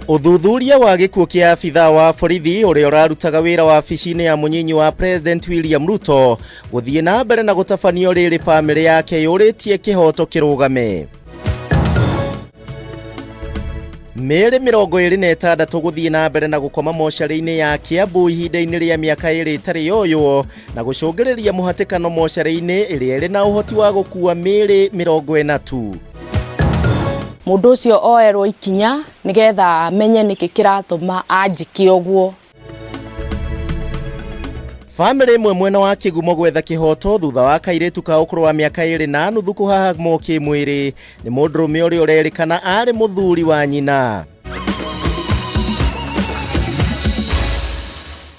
Ũthuthuria wa gĩkuũ kĩa abithaa wa borithi ũrĩa ũrarutaga wĩra wabici-inĩ ya mũnyinyi wa President William Ruto gũthiĩ na mbere na gũtabanio rĩrĩ bamĩrĩ yake yũrĩtie kĩhoto kĩrũgame. Mĩĩrĩ 26 gũthiĩ na mbere na gũkoma mocarĩ-inĩ ya Kiambu ihinda-inĩ rĩa mĩaka ĩrĩ ĩtarĩ yoywo na gũcũngĩrĩria mũhatĩkano mocarĩ-inĩ ĩrĩa ĩrĩ na ũhoti wa gũkua mĩĩrĩ 40 tu. Mũndũ ũcio oerwo ikinya nĩgetha amenye nĩkĩ kĩratũma anjĩke ũguo. Bamĩrĩ ĩmwe mwena wa Kĩgumo gwetha kĩhoto thutha wa kairĩtu ka ũkũrũ wa mĩaka 2 na nuthu kũhahamwo kĩmwĩrĩ nĩ mũndũrũme ũrĩa ũrerĩkana arĩ mũthuri wa nyina.